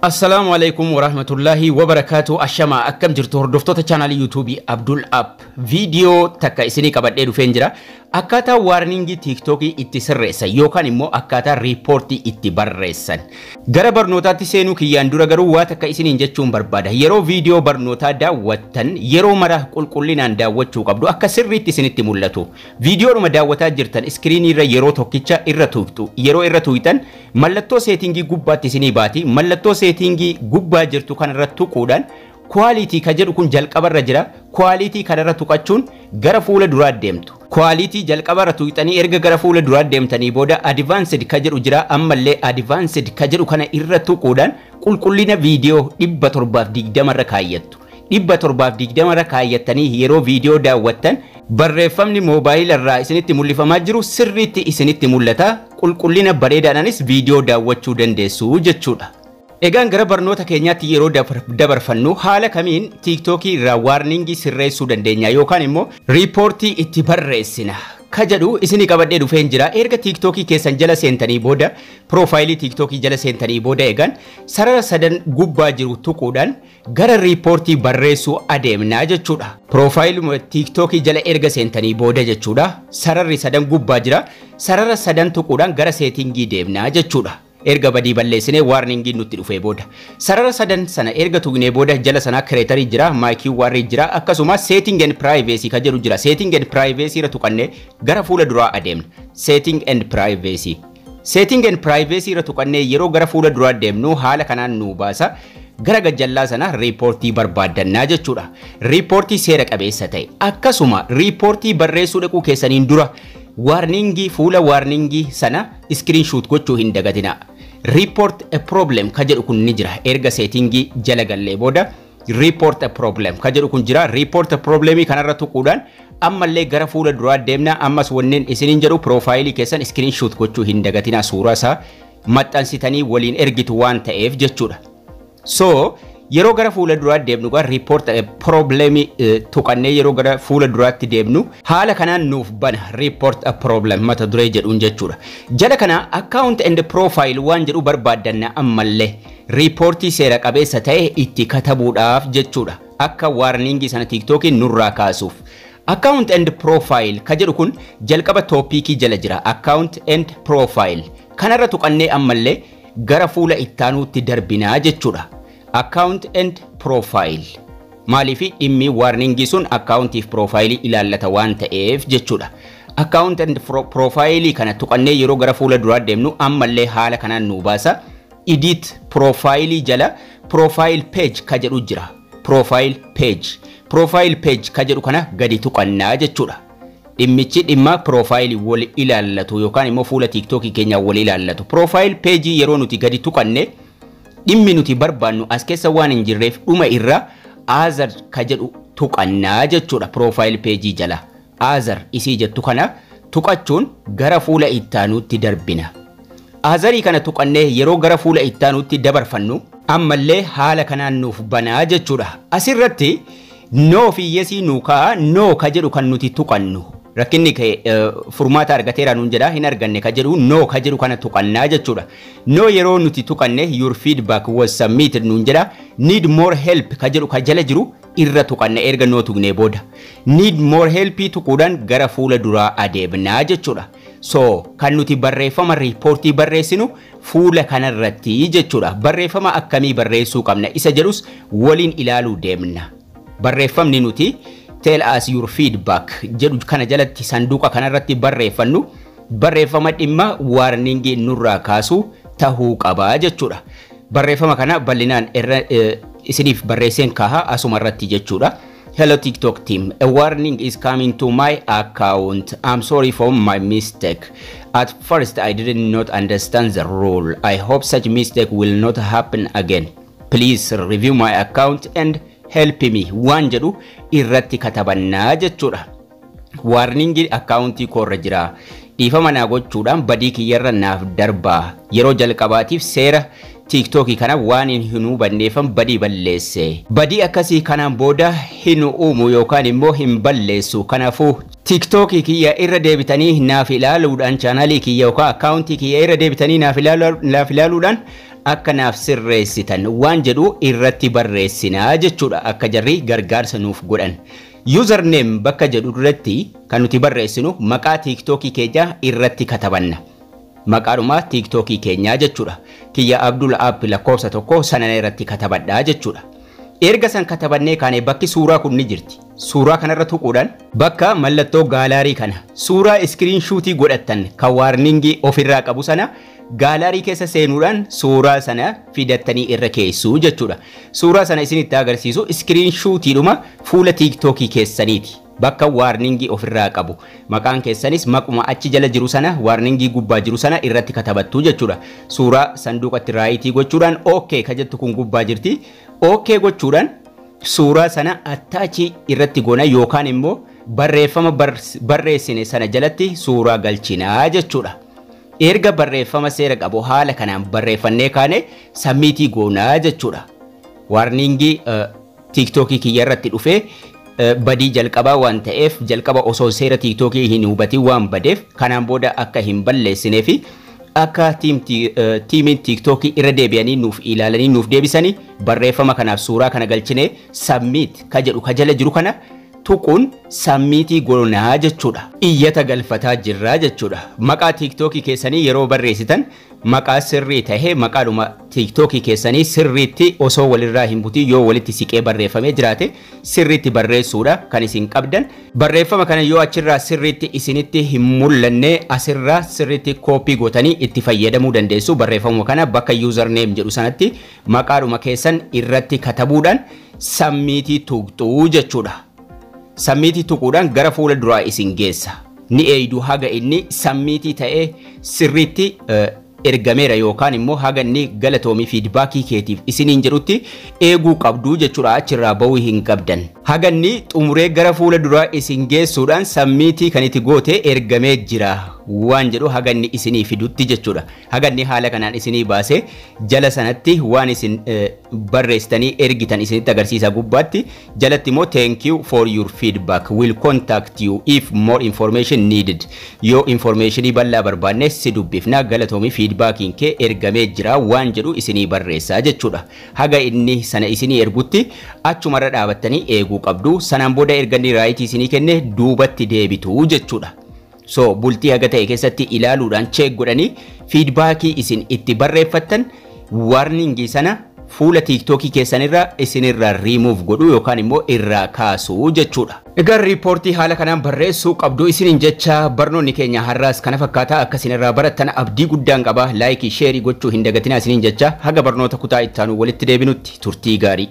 Assalaamu alaikum warahmatullahi wabarakaatu. Ashama, akkam jirtu hordoftoota chaanaalii YouTubeii Abdul App? Viidiyoo takka isinii qabadhee dhufeen jira. Akkaataa warningii TikTokii itti sirreessan yookaan immoo akkaataa riippoortii itti barreessan. Gara barnootaatti seenuu kiyyaan dura garuu waa takka isiniin jechuun barbaada. Yeroo viidiyoo barnootaa daawwattan yeroo mara qulqullinaan daawwachuu qabdu, akka sirriitti isinitti mul'atu. Viidiyoodhuma daawwataa jirtan iskiriinii irra yeroo tokkicha irra tuqxu. Yeroo irra tuqxan mallattoo settingii gubbaatti isinii baati. Mallattoo settingii gubbaa jirtu kanarra tuquudhaan quality ka jedhu kun jalqabarra jira. Quality kanarra tuqachuun gara fuula duraa deemtu. Quality jalqabarra tuqxanii erga gara fuula duraa deemtanii booda advanced ka jedhu jira. Ammallee advanced ka jedhu kana irra tuquudhaan qulqullina viidiyoo 720 irra kaayyattu. 720 irra kaayyattanii yeroo viidiyoo daawwattan barreeffamni moobaayila irraa isinitti mul'ifamaa jiru sirriitti isinitti mul'ata. Qulqullina bareedaadhaanis viidiyoo daawwachuu dandeessu jechuudha. Egaan gara barnoota keenyaatti yeroo dabarfannu, haala kamiin TikTokii irraa warningii sirreessuu dandeenya yookaan immoo riippoortii itti barreessina ka jedhu isinii qabadhee dhufeen jira. Erga TikTokii keessan jala seentanii booda, piroofaayilii TikTokii jala seentanii booda, egaan sarara sadan gubbaa jiru tuquudhaan gara riippoortii barreessuu adeemnaa jechuudha. Piroofaayilii TikTokii jala erga seentanii booda jechuudha. Sararri sadan gubbaa jira. Sarara sadan tuquudhaan gara settingii deemnaa jechuudha. Erga badii balleessinee warningiin nutti dhufee booda. Sarara sadan sana erga tuqnee booda jala sanaa creatorii jira, my QR jira, akkasumas setting and privacy ka jedhu jira. Setting and privacy irra tuqannee gara fuula duraa adeemna. Setting and privacy. Setting and privacy irra tuqannee yeroo gara fuula duraa deemnu haala kanaan nu baasa. Gara gajjallaa sana riippoortii barbaaddannaa jechuudha. Riippoortii seera qabeessa ta'e. Akkasuma riippoortii barreessuu dhaquu keessaniin dura warningii, fuula warningii sana screenshot gochuu hin dagatinaa. Report a problem ka jedhu kun ni jira. Erga settingii jala gallee booda report a problem ka jedhu kun jira. Report a problemii kanarra tuquudhaan ammallee gara fuula duraa deemna. Ammas wanneen isiniin jedhu, piroofaayilii keessan screenshot gochuu hin dagatinaa, suuraa isaa maxxansitanii waliin ergitu waan ta'eef jechuudha. So yeroo gara fuula duraa deemnu, gara report problemii tuqannee yeroo gara fuula duraatti deemnu haala kanaan nuuf bana, report a problem mata duree jedhuun jechuudha. Jala kana account and profile waan jedhu barbaaddanna, ammallee riipoortii seera qabeessa ta'e itti katabuudhaaf jechuudha. Akka warningii sana TikTokiin nurraa kaasuuf. Account and profile ka jedhu kun jalqaba topicii jala jira. Account and profile kanarra tuqannee ammallee gara fuula ittaanuutti darbinaa jechuudha. Account and profile. Maaliif? Dhimmi warningii sun accountiif profaayilii ilaallata waan ta'eef jechuudha. Account and profaayilii kana tuqannee yeroo gara fuula duraa deemnu ammallee haala kanaan nu baasa. Edit profaayilii jala profile page ka jedhu jira. Profile page. Profile page ka jedhu kana gadi tuqannaa jechuudha. Dhimmichi dhimma profaayilii wal ilaallatu yookaan immoo fuula TikTokii keenyaa wal ilaallatu. Profile page yeroo nuti gadi tuqanne dhimmi nuti barbaannu as keessa waan hin jirreef dhuma irra other ka jedhu tuqannaa jechuudha, profile page jala. Other isii jettu kana tuqachuun gara fuula ittaanuutti darbina. Otherii kana tuqannee yeroo gara fuula ittaanuutti dabarfannu ammallee haala kanaan nuuf banaa jechuudha. Asirratti no fi yesii nuu ka'a, no ka jedhu kan nuti tuqannu. Rakkinni kee furmaata argateera nuun jedha, hin arganne ka jedhu, no ka jedhu kana tuqannaa jechuudha. No yeroo nuti tuqanne "Your feedback was submitted" nuun jedha. "Need more help" ka jedhu ka jala jiru irra tuqanne erga no tuqnee booda. Need more help tuquudhaan gara fuula duraa adeemnaa jechuudha. So kan nuti barreeffama riippoortii barreessinu fuula kanarratti jechuudha. Barreeffama akkamii barreessuu qabna isa jedhus waliin ilaaluu deemna. Barreeffamni nuti "Tell us your feedback" jedhu kana jalatti sanduuqa kanarratti barreeffannu barreeffama dhimma warningii nurraa kaasu tahuu qabaa jechuudha. Barreeffama kana bal'inaan irra isiniif barreesseen kaha asuma irratti jechuudha. Hello TikTok team, a warning is coming to my account. I'm sorry for my mistake. At first I did not understand the rule. I hope such mistake will not happen again. Please review my account and help me waan jedhu irratti katabannaa jechuudha. Warningi akkaawuntii koorra jira. Dhiifama naa gochuudhaan badii kiyyarra naaf darbaa. Yeroo jalqabaatiif seera TikTokii kana waan hin hubanneefan badii balleesse. Badii akkasii kanaan booda hin uumu yookaan immoo hin balleessu. Kanaafuu TikTokii kiyya irra deebitanii naaf ilaaluudhaan, chaanaalii kiyya yookaan akkaawuntii kiyya irra deebitanii naaf ilaaluudhaan Akka naaf sirreessitan waan jedhu irratti barreessinaa jechuudha, akka jarri gargaarsa nuuf godhan. Username bakka jedhu irratti kan nuti barreessinu maqaa TikTokii keenya irratti katabanna. Maqaadhuma TikTokii keenyaa jechuudha. Kiyya Abdul App lakkoofsa 1 sana irratti katabadhaa jechuudha. Erga san katabannee kaane, bakki suuraa kun ni jirti. Suuraa kanarra tuquudhaan bakka mallattoo gallery kana suuraa screenshotii godhattan kan warningii ofirraa qabu sana gallery keessa seenuudhaan suuraa sana fidattanii irra keessuu jechuudha. Suuraa sana isinitti agarsiisu screenshotiidhuma fuula TikTokii keessaniiti. Bakka warningii ofirraa qabu. Maqaan keessanis maquma achi jala jiru sana, warningii gubbaa jiru sana irratti katabattu jechuudha. Suuraa sanduuqatti rightii gochuudhaan OK ka jettu kun gubbaa jirti. OK gochuudhaan suuraa sana attachii irratti goona yookaan immoo barreeffama barreessine sana jalatti suuraa galchinaa jechuudha. Erga barreeffama seera qabu haala kanaan barreeffannee kaane, submitii goonaa jechuudha. Warningii TikTokii kiyya irratti dhufee badii jalqabaa waan ta'eef, jalqaba osoo seera TikTokii hin hubatin waan badeef, kanaan booda akka hin balleessinee fi akka teamiin TikTokii irra deebi'anii nuuf ilaalanii nuuf deebisanii, barreeffama kanaaf suuraa kana galchine submit ka jedhu ka jala jiru kana tuquun submitii goonaa jechuudha. Iyyata galfataa jirraa jechuudha. Maqaa TikTokii keessanii yeroo barreessitan maqaa sirrii tahee, maqaadhuma TikTokii keessanii sirriitti osoo walirraa hin butin, yoo walitti siqee barreeffamee jiraate, sirriitti barreessuudha kan isin qabdan. Barreeffama kana yoo achirraa sirriitti isinitti hin mul'anne, asirraa sirriitti copy gootanii itti fayyadamuu dandeessu. Barreeffama kana bakka username jedhu sanatti maqaadhuma keessan irratti katabuudhaan submitii tuqxuu jechuudha. Submitii tuquudhaan gara fuula duraa isin geessa. Ni eeydu haga inni submitii ta'ee sirriitti ergameera yookaan immoo haga inni galatoomii feedbackii keetiif isiniin jedhutti eeguu qabduu jechuudha, achirraa bahuu hin qabdan. Haga inni xumuree gara fuula duraa isin geessuudhaan submitii kan itti goote ergamee jira waan jedhu haga inni isinii fidutti jechuudha. Haga inni haala kanaan isinii baasee jala sanatti waan isin barreessitanii ergitan isinitti agarsiisa gubbaatti, jalatti immoo "Thank you for your feedback, will contact you if more information needed", yoo informationii bal'aa barbaanne si dubbifna, galatoomii, feedbackiin kee ergamee jira waan jedhu isinii barreessaa jechuudha. Haga inni sana isinii ergutti achumarra dhaabattanii eeguu qabdu. Sanaan booda erga inni rightii isinii kenne duubatti deebitu jechuudha. So bultii haga ta'e keessatti ilaaluudhaan check godhanii feedbackii isin itti barreeffattan warningii sana fuula TikTokii keessanirraa isinirraa riimuuf godhu yookaan immoo irraa kaasuu jechuudha. Egaa reportii haala kanaan barreessuu qabdu isiniin jecha, barnoonni keenya har'aas kana fakkaata. Akka isinirraa barattan abdii guddaan qaba. Likeii, shareii gochuu hin dagatinaa isiniin jecha, haga barnoota kutaa ittaanu walitti deebinutti turtii gaarii.